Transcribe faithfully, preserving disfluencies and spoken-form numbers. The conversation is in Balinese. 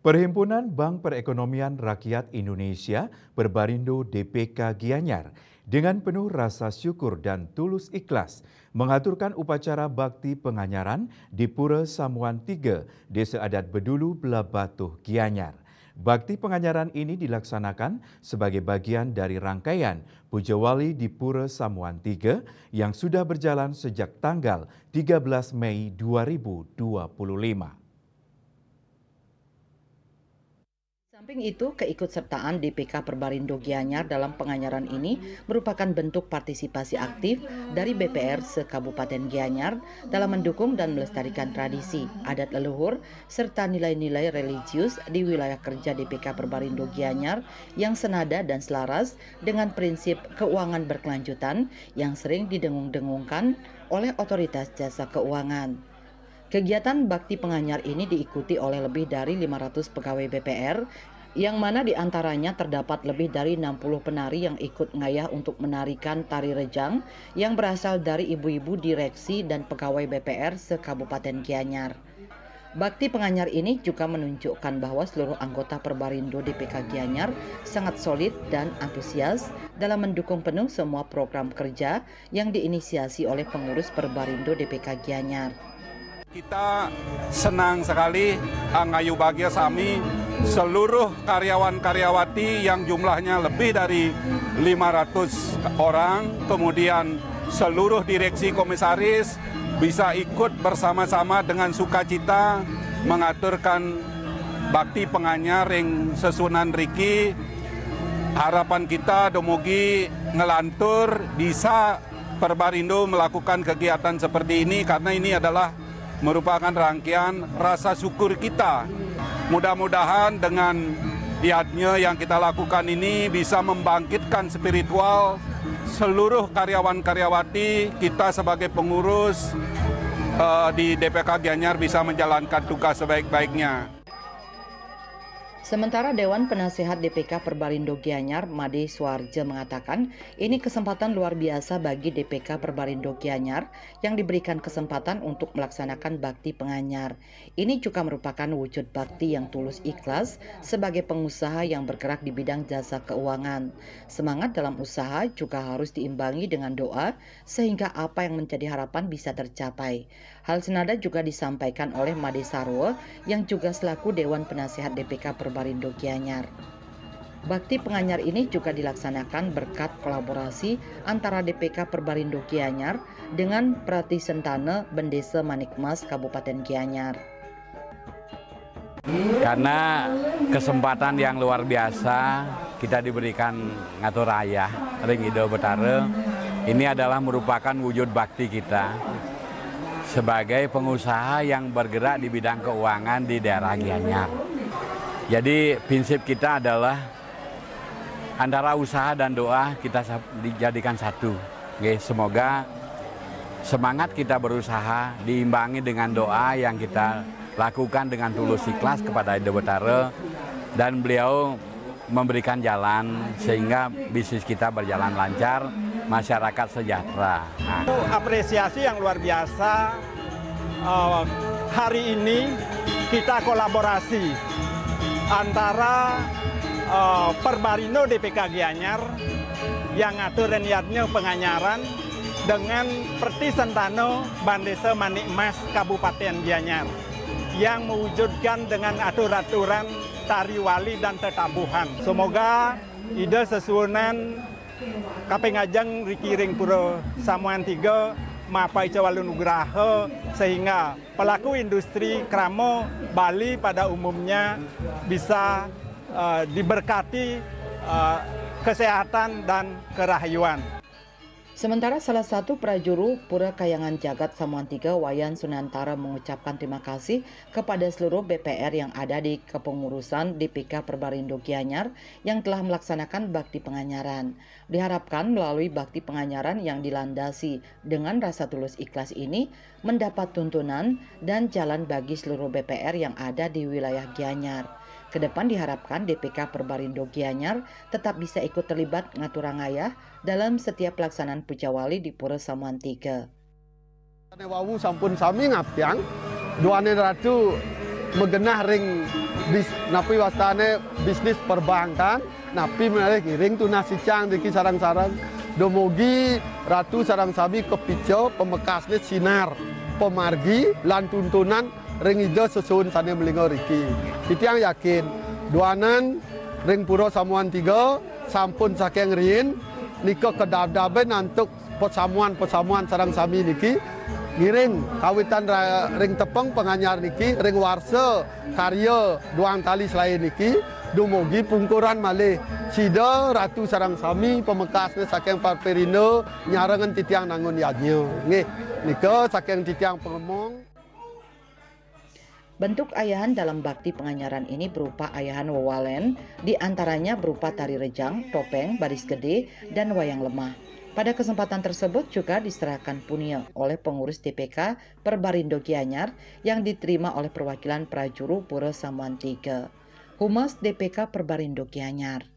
Perhimpunan Bank Perekonomian Rakyat Indonesia, Perbarindo D P K Gianyar, dengan penuh rasa syukur dan tulus ikhlas mengaturkan upacara bakti penganyaran di Pura Samuan tiga, Desa Adat Bedulu, Blahbatuh, Gianyar. Bakti penganyaran ini dilaksanakan sebagai bagian dari rangkaian Puja Wali di Pura Samuan tiga yang sudah berjalan sejak tanggal tiga belas Mei dua ribu dua puluh lima. Samping itu, keikutsertaan D P K Perbarindo Gianyar dalam penganyaran ini merupakan bentuk partisipasi aktif dari B P R se-Kabupaten Gianyar dalam mendukung dan melestarikan tradisi, adat leluhur, serta nilai-nilai religius di wilayah kerja D P K Perbarindo Gianyar yang senada dan selaras dengan prinsip keuangan berkelanjutan yang sering didengung-dengungkan oleh otoritas jasa keuangan. Kegiatan bakti penganyar ini diikuti oleh lebih dari lima ratus pegawai B P R, yang mana di antaranya terdapat lebih dari enam puluh penari yang ikut ngayah untuk menarikan tari rejang yang berasal dari ibu-ibu direksi dan pegawai B P R se-Kabupaten Gianyar. Bakti penganyar ini juga menunjukkan bahwa seluruh anggota Perbarindo D P K Gianyar sangat solid dan antusias dalam mendukung penuh semua program kerja yang diinisiasi oleh pengurus Perbarindo D P K Gianyar. Kita senang sekali, angayubagia sami, seluruh karyawan-karyawati yang jumlahnya lebih dari lima ratus orang, kemudian seluruh direksi komisaris bisa ikut bersama-sama dengan sukacita mengaturkan bakti penganyar ring sesuunan riki. Harapan kita dumugi nglantur bisa Perbarindo melakukan kegiatan seperti ini karena ini adalah merupakan rangkaian rasa syukur kita. Mudah-mudahan dengan yadnya yang kita lakukan ini bisa membangkitkan spiritual seluruh karyawan-karyawati kita sebagai pengurus eh, di D P K Gianyar bisa menjalankan tugas sebaik-baiknya. Sementara Dewan Penasehat D P K Perbarindo Gianyar, Made Suarja, mengatakan ini kesempatan luar biasa bagi D P K Perbarindo Gianyar yang diberikan kesempatan untuk melaksanakan bakti penganyar. Ini juga merupakan wujud bakti yang tulus ikhlas sebagai pengusaha yang bergerak di bidang jasa keuangan. Semangat dalam usaha juga harus diimbangi dengan doa sehingga apa yang menjadi harapan bisa tercapai. Hal senada juga disampaikan oleh Made Sarwo yang juga selaku Dewan Penasehat D P K Perbarindo Gianyar. Bakti penganyar ini juga dilaksanakan berkat kolaborasi antara D P K Perbarindo Gianyar dengan Prati Sentana Bendesa Manikmas Kabupaten Gianyar. Karena kesempatan yang luar biasa kita diberikan ngatur ayah ring Ida Betara, ini adalah merupakan wujud bakti kita sebagai pengusaha yang bergerak di bidang keuangan di daerah Gianyar. Jadi prinsip kita adalah antara usaha dan doa kita dijadikan satu. Oke, semoga semangat kita berusaha diimbangi dengan doa yang kita lakukan dengan tulus ikhlas kepada Ida Betara dan beliau memberikan jalan sehingga bisnis kita berjalan lancar, masyarakat sejahtera. Nah. Apresiasi yang luar biasa uh, hari ini kita kolaborasi antara uh, Perbarindo D P K Gianyar yang ngatur reniatnya penganyaran dengan Perti Sentano Bandesa Manik Mas Kabupaten Gianyar yang mewujudkan dengan atur-aturan tari wali dan tetabuhan. Semoga Ida sesuunan kaping ajeng riki ring Pura Samuan Tiga mapaica walu nugraha sehingga pelaku industri krama Bali pada umumnya bisa uh, diberkati uh, kesehatan dan kerahayuan. Sementara salah satu prajuru Pura Kayangan Jagat Samuan Tiga, Wayan Sunantara, mengucapkan terima kasih kepada seluruh B P R yang ada di kepengurusan D P K Perbarindo Gianyar yang telah melaksanakan bakti penganyaran. Diharapkan melalui bakti penganyaran yang dilandasi dengan rasa tulus ikhlas ini mendapat tuntunan dan jalan bagi seluruh B P R yang ada di wilayah Gianyar. Kedepan diharapkan D P K Perbarindo Gianyar tetap bisa ikut terlibat ngaturang ayah dalam setiap pelaksanaan Puja Wali di Pura Samuan Tiga. Wawu sampun sami ngaptiang, duaning ratu magenah ring Bis, napi wastane bisnis perbankan, napi malih ngiring tunah sicang niki sareng-sareng. Dumugi Ratu sareng sami kapica pamekasne sinar pamargi lan tuntunan ring Ida sesuhun sane malinga riki. Titiang yakin, duaning ring Pura Samuan Tiga sampun saking riin nika kadabdabe antuk pasamuan-pasamuan sareng sami niki ngiring kawitan ra-, ring tepeng panganyar niki ring warsa karya duang tali selae niki dumugi pungkuran malih sida Ratu sareng sami pamekasne saking Parperindo nyarengan titiang nangun yadnya. Nggih, nika saking titiang pangemong. Bentuk ayahan dalam bakti penganyaran ini berupa ayahan wewalen, di antaranya berupa tari rejang, topeng, baris gede, dan wayang lemah. Pada kesempatan tersebut juga diserahkan punil oleh pengurus D P K Perbarindo Gianyar yang diterima oleh perwakilan prajuru Pura Samuan Tiga. Humas D P K Perbarindo Gianyar.